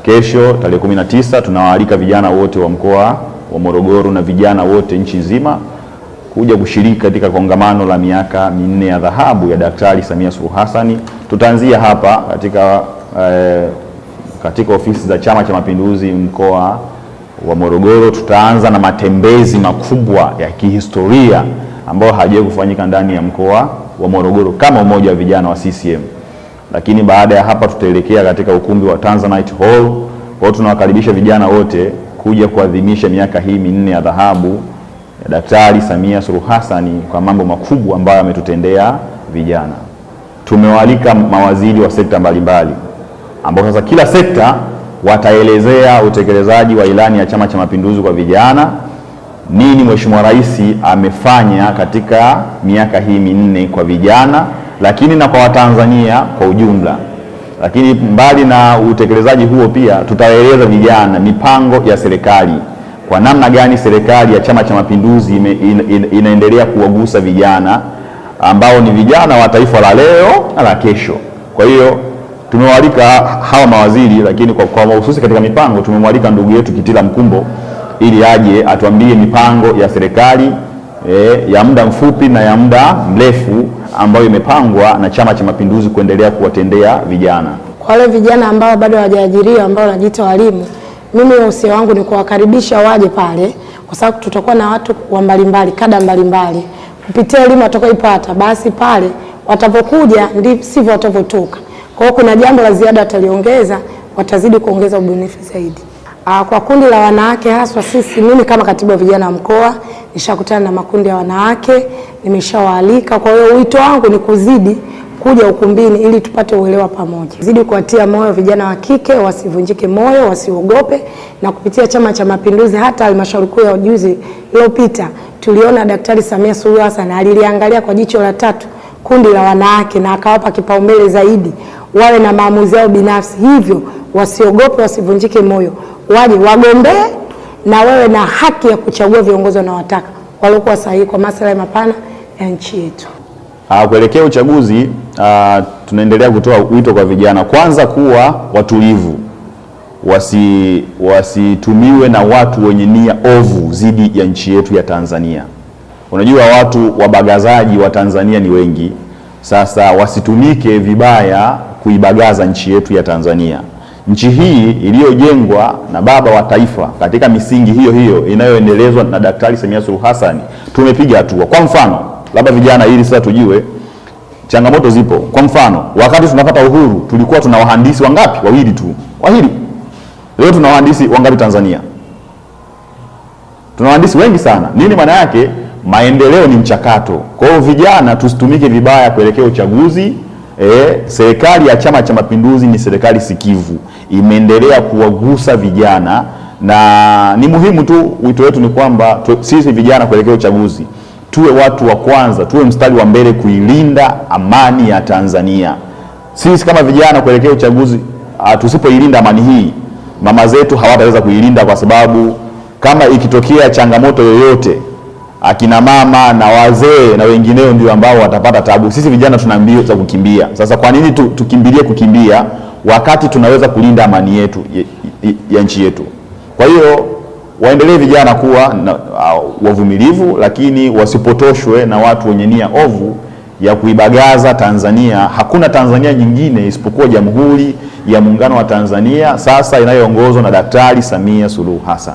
Kesho tarehe 19 tunawaalika vijana wote wa mkoa wa Morogoro na vijana wote nchi nzima kuja kushiriki katika kongamano la miaka 4 ya dhahabu ya Daktari Samia Suluhu Hassan. Tutaanzia hapa katika ofisi za Chama cha Mapinduzi mkoa wa Morogoro. Tutaanza na matembezi makubwa ya kihistoria ambayo hajawahi kufanyika ndani ya mkoa wa Morogoro kama umoja wa vijana wa CCM. Lakini baada ya hapa tutaelekea katika ukumbi wa Tanzanite Hall. Kwa hiyo tunawakaribisha vijana wote kuja kuadhimisha miaka hii 4 ya dhahabu ya Daktari Samia Suluhu Hassan kwa mambo makubwa ambayo ametutendea vijana. Tumewaalika mawaziri wa sekta mbalimbali ambao sasa kila sekta wataelezea utekelezaji wa ilani ya Chama cha Mapinduzi kwa vijana, nini Mheshimiwa Rais amefanya katika miaka hii 4 kwa vijana, lakini na kwa Watanzania kwa ujumla. Lakini mbali na utekelezaji huo, pia tutaeleza vijana mipango ya serikali, kwa namna gani serikali ya Chama cha Mapinduzi inaendelea kuwagusa vijana ambao ni vijana wa taifa la leo na la kesho. Kwa hiyo tumewaalika hawa mawaziri, lakini kwa mahususi katika mipango tumemwalika ndugu yetu Kitila Mkumbo ili aje atuambie mipango ya serikali ya muda mfupi na ya muda mrefu ambayo imepangwa na Chama cha Mapinduzi kuendelea kuwatendea vijana. Kwa wale vijana ambao bado hawajaajiriwa ambao wanajiita walimu, mimi usia wangu ni kuwakaribisha waje pale, kwa sababu tutakuwa na watu wa mbalimbali, kada mbalimbali. Kupitia elimu watakayoipata, basi pale watapokuja ndivyo watavyotoka. Kwa hiyo kuna jambo la ziada wataliongeza, watazidi kuongeza ubunifu zaidi. Kwa kundi la wanawake haswa sisi, mimi kama katibu wa vijana wa mkoa nishakutana na makundi ya wanawake, nimeshawaalika. Kwa hiyo wito wangu ni kuzidi kuja ukumbini ili tupate uelewa pamoja. Zidi kuwatia moyo vijana wa kike wasivunjike moyo, wasiogope, na kupitia Chama cha Mapinduzi hata halmashauri kuu ya juzi iliyopita tuliona Daktari Samia Suluhu Hassan aliliangalia kwa jicho la tatu kundi la wanawake na akawapa kipaumbele zaidi wawe na maamuzi yao binafsi. Hivyo wasiogope, wasivunjike moyo, waje wagombee na wewe na haki ya kuchagua viongozi wanaowataka waliokuwa sahihi kwa maslahi mapana ya nchi yetu. Kuelekea uchaguzi, tunaendelea kutoa wito kwa vijana, kwanza kuwa watulivu, wasitumiwe na watu wenye nia ovu dhidi ya nchi yetu ya Tanzania. Unajua watu wabagazaji wa Tanzania ni wengi. Sasa wasitumike vibaya kuibagaza nchi yetu ya Tanzania. Nchi hii iliyojengwa na baba wa taifa katika misingi hiyo hiyo inayoendelezwa na Daktari Samia Suluhu Hassan, tumepiga hatua. Kwa mfano, labda vijana, ili sasa tujue changamoto zipo. Kwa mfano, wakati tunapata uhuru tulikuwa tuna wahandisi wangapi? Wawili tu. Wawili. Leo tuna wahandisi wangapi Tanzania? Tuna wahandisi wengi sana. Nini maana yake? Maendeleo ni mchakato. Kwa hiyo vijana tusitumike vibaya kuelekea uchaguzi. Serikali ya Chama cha Mapinduzi ni serikali sikivu, imeendelea kuwagusa vijana, na ni muhimu tu, wito wetu ni kwamba sisi vijana kuelekea uchaguzi tuwe watu wa kwanza, tuwe mstari wa mbele kuilinda amani ya Tanzania. Sisi kama vijana kuelekea uchaguzi, tusipoilinda amani hii, mama zetu hawataweza kuilinda, kwa sababu kama ikitokea changamoto yoyote, akina mama na wazee na wengineo ndio ambao watapata tabu. Sisi vijana tuna mbio za kukimbia. Sasa kwa nini tukimbilie kukimbia wakati tunaweza kulinda amani yetu ya nchi yetu? Kwa hiyo waendelee vijana kuwa wavumilivu, lakini wasipotoshwe na watu wenye nia ovu ya kuibagaza Tanzania. Hakuna Tanzania nyingine isipokuwa Jamhuri ya Muungano wa Tanzania sasa inayoongozwa na Daktari Samia Suluhu Hassan.